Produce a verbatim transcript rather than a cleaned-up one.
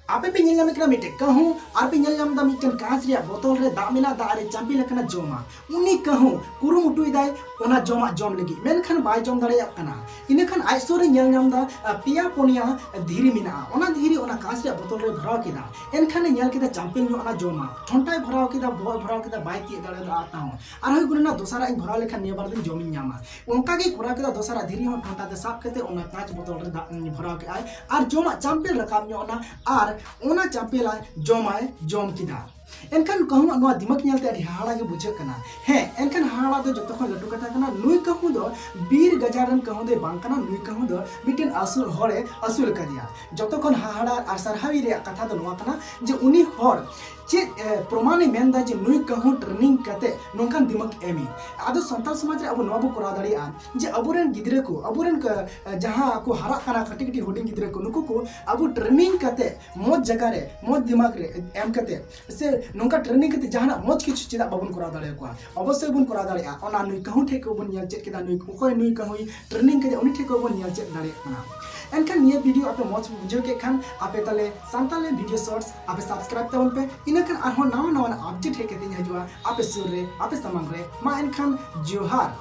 ᱟᱯᱮ ᱯᱮ ᱧᱮᱞ ᱧᱟᱢᱮᱫ ᱠᱟᱱᱟ ᱢᱤᱫᱴᱮᱱ ᱠᱟᱹᱦᱩ, ᱟᱨ ᱯᱮ ᱧᱮᱞ ᱧᱟᱢ ᱮᱫᱟ ᱢᱤᱫᱴᱮᱱ ᱠᱟᱸᱪ ᱨᱮᱭᱟᱜ ᱵᱚᱛᱚᱞ ᱨᱮ ᱫᱟᱜ ᱢᱮᱱᱟᱜᱼᱟ, ᱫᱟᱜ ᱨᱮ ᱪᱟᱢᱯᱤᱞ ᱟᱠᱟᱱᱟ ᱡᱚᱢᱟᱜ᱾ ᱩᱱᱤ ᱠᱟᱹᱦᱩ ᱠᱩᱨᱩᱢᱩᱴᱩᱭᱮᱫᱟᱭ ᱚᱱᱟ ᱡᱚᱢᱟᱜ ᱡᱚᱢ ᱞᱟᱹᱜᱤᱫ, ᱢᱮᱱᱠᱷᱟᱱ ᱵᱟᱭ ᱡᱚᱢ ᱫᱟᱲᱮᱭᱟᱜ ᱠᱟᱱᱟ᱾ ᱤᱱᱟᱹᱠᱷᱟᱱ ᱟᱡ ᱥᱩᱨ ᱨᱮ ᱧᱮᱞ ᱧᱟᱢ ᱮᱫᱟ, ᱟ, ᱯᱮᱭᱟ ᱯᱩᱱᱭᱟ ᱫᱷᱤᱨᱤ ᱢᱮᱱᱟᱜᱼᱟ᱾ ᱚᱱᱟ ᱫᱷᱤᱨᱤ ᱚᱱᱟ ᱠᱟᱸᱪ ᱨᱮᱭᱟᱜ ᱵᱚᱛᱚᱞ ᱨᱮ ᱵᱷᱚᱨᱟᱣ ᱠᱮᱫᱟ᱾ ᱮᱱᱠᱷᱟᱱᱮ ᱧᱮᱞ ᱠᱮᱫᱟ ᱪᱟᱢᱯᱤᱞ ᱧᱚᱜ ᱚᱱᱟ ᱡᱚᱢᱟᱜ᱾ ᱴᱷᱚᱱᱴᱟᱭ ᱵᱷᱚᱨᱟᱣ ᱠᱮᱫᱟ, ᱵᱚᱦᱚᱜ ᱮ ᱵᱷᱚᱨᱟᱣ ᱠᱮᱫᱟ, ᱵᱟᱭ ᱛᱤᱭᱳᱜ ᱫᱟᱲᱮᱭᱟᱫᱟ ᱟᱨ ᱛᱟᱦᱚᱸ᱾ ᱟᱨᱦᱚᱸᱭ ᱜᱩᱱᱟᱹᱱᱟ, ᱫᱚᱥᱟᱨᱟᱜ ᱤᱧ ᱵᱷᱚᱨᱟᱣ ᱞᱮᱠᱷᱟᱱ ᱱᱤᱭᱟᱹ ᱵᱟᱨ ᱫᱚᱧ ᱡᱚᱢᱤᱧ ᱧᱟᱢᱟ᱾ ᱚᱱᱠᱟ ᱜᱮᱭ ᱠᱚᱨᱟᱣ ᱠᱮᱫᱟ, ᱫᱚᱥᱟᱨᱟᱜ ᱫᱷᱤᱨᱤ ᱦᱚᱸ ᱴᱷᱚᱱᱴᱟ ᱛᱮ ᱥᱟᱵ ᱠᱟᱛᱮ ᱚᱱᱟ ᱠᱟᱸᱪ ᱵᱚᱛᱚᱞ ᱨᱮ ᱫᱟᱜ, ᱩᱸ, ᱵᱷᱚᱨᱟᱣ ᱠᱮᱫᱟᱭ ᱟᱨ ᱡᱚᱢᱟᱜ ᱪᱟᱢᱯᱤᱞ ᱨᱟᱠᱟᱵ ᱧᱚᱜ ᱮᱱᱟ ᱟᱨ ᱚᱱᱟ ᱪᱟᱢᱯᱤᱞ ᱟᱡ ᱡᱚᱢᱟᱭ ᱡᱚᱢ ᱠᱮᱫᱟ᱾ ᱮᱱᱠᱷᱟᱱ ᱠᱟᱹᱦᱩᱣᱟᱜ ᱱᱚᱣᱟ ᱫᱤᱢᱟᱜᱽ ᱧᱮᱞᱛᱮ ᱟᱹᱰᱤ ᱦᱟᱦᱟᱲᱟ ᱜᱮ ᱵᱩᱡᱷᱟᱹᱜ ᱠᱟᱱᱟ᱾ ᱦᱮᱸ, ᱮᱱᱠᱷᱟᱱ ᱦᱟᱦᱟᱲᱟ ᱫᱚ ᱡᱚᱛᱚ ᱠᱷᱚᱱ ᱞᱟᱹᱴᱩ ᱠᱟᱛᱷᱟ ᱠᱟᱱᱟ, ᱱᱩᱭ ᱠᱟᱹᱦᱩ ᱫᱚ ᱵᱤᱨ ᱜᱟᱡᱟᱲ ᱨᱮᱱ ᱠᱟᱹᱦᱩ ᱫᱚᱭ ᱵᱟᱝ ᱠᱟᱱᱟ, ᱱᱩᱭ ᱠᱟᱹᱦᱩ ᱫᱚ ᱢᱤᱫᱴᱮᱱ ᱟᱹᱥᱩᱞ ᱦᱚᱲᱮ ᱟᱹᱥᱩᱞ ᱟᱠᱟᱫᱮᱭᱟ᱾ ᱡᱚᱛᱚ ᱠᱷᱚᱱ ᱦᱟᱦᱟᱲᱟ ᱟᱨ ᱥᱟᱨᱦᱟᱣᱤ ᱨᱮᱭᱟᱜ ᱠᱟᱛᱷᱟ ᱫᱚ ᱱᱚᱣᱟ ᱠᱟᱱᱟ ᱡᱮ ᱩᱱᱤ ᱦᱚᱲ ᱪᱮᱫ, ᱮ, ᱯᱨᱚᱢᱟᱱᱮ ᱢᱮᱱᱫᱟ ᱡᱮ ᱱᱩᱭ ᱠᱟᱹᱦᱩ training ᱠᱟᱛᱮ ᱱᱚᱝᱠᱟᱱ ᱫᱤᱢᱟᱜᱽ ᱮᱢᱤ᱾ ᱟᱫᱚ ᱥᱟᱱᱛᱟᱲ ᱥᱚᱢᱟᱡᱽ ᱨᱮ ᱟᱵᱚ ᱱᱚᱣᱟ ᱵᱚ ᱠᱚᱨᱟᱣ ᱫᱟᱲᱮᱭᱟᱜᱼᱟ ᱡᱮ ᱟᱵᱚᱨᱮᱱ ᱜᱤᱫᱽᱨᱟᱹ ᱠᱚ, ᱟᱵᱚᱨᱮᱱ ᱠᱟ-, ᱡᱟᱦᱟᱸ ᱠᱚ ᱦᱟᱨᱟᱜ ᱠᱟᱱᱟ ᱠᱟᱹᱴᱤᱡ ᱠᱟᱹᱴᱤᱡ ᱦᱩᱰᱤᱧ ᱜᱤᱫᱽᱨᱟᱹ ᱠᱚ, ᱱᱩᱠᱩ ᱠᱚ ᱟᱵᱚ training ᱠᱟᱛᱮ ᱢᱚᱡᱽ ᱡᱟᱭᱜᱟ ᱨᱮ, ᱢᱚᱡᱽ ᱫᱤᱢᱟᱜᱽ ᱨᱮ ᱮᱢ ᱠᱟᱛᱮ ᱥᱮ ᱱᱚᱝᱠᱟ training ᱠᱟᱛᱮ ᱡᱟᱦᱟᱱᱟᱜ ᱢᱚᱡᱽ ᱠᱤᱪᱷᱩ ᱪᱮᱫᱟᱜ ᱵᱟᱵᱚᱱ ᱠᱚᱨᱟᱣ ᱫᱟᱲᱮᱭᱟᱠᱚᱣᱟ? ᱚᱵᱚᱥᱥᱳᱭ ᱵᱚᱱ ᱠᱚᱨᱟᱣ ᱫᱟᱲᱮᱭᱟᱜᱼᱟ᱾ ᱚᱱᱟ ᱱᱩᱭ ᱠᱟᱹᱦᱩ ᱴᱷᱮᱡ ᱠᱷᱚᱱ ᱵᱚᱱ ᱧᱮᱞ ᱪᱮᱫ ᱠᱮᱫᱟ, ᱱᱩᱭ ᱚᱠᱚᱭ ᱱᱩᱭ ᱠᱟᱹᱦᱩᱭ training ᱠᱮᱫᱮᱭᱟ, ᱩᱱᱤ ᱴᱷᱮᱡ ᱠᱷᱚᱱ ᱵᱚᱱ ᱧᱮᱞ ᱪᱮᱫ ᱫᱟᱲᱮᱭᱟᱜ ᱠᱟᱱᱟ᱾ ᱮᱱᱠᱷᱟᱱ ᱱᱤᱭᱟᱹ video ᱟᱯᱮ ᱢᱚᱡᱽ ᱯᱮ ᱵᱩᱡᱷᱟᱹᱣ ᱠᱮᱫ ᱠᱷᱟᱱ ᱟᱯᱮ ᱛᱟᱞᱮ ᱥᱟᱱᱛᱟᱞᱤ video shorts ᱟᱯᱮ subscribe ᱛᱟᱵᱚᱱ ᱯᱮ, ᱤᱱᱟᱹᱠᱷᱟᱱ ᱟᱨᱦᱚᱸ ᱱᱟᱣᱟ ᱱᱟᱣᱟᱱᱟᱜ update ᱦᱮᱡ ᱠᱟᱛᱮ ᱤᱧ ᱦᱤᱡᱩᱜᱼᱟ ᱟᱯᱮ ᱥᱩᱨ ᱨᱮ, ᱟᱯᱮ ᱥᱟᱢᱟᱝ ᱨᱮ᱾ ᱢᱟ ᱮᱱᱠᱷᱟᱱ ᱡᱚᱦᱟᱨ᱾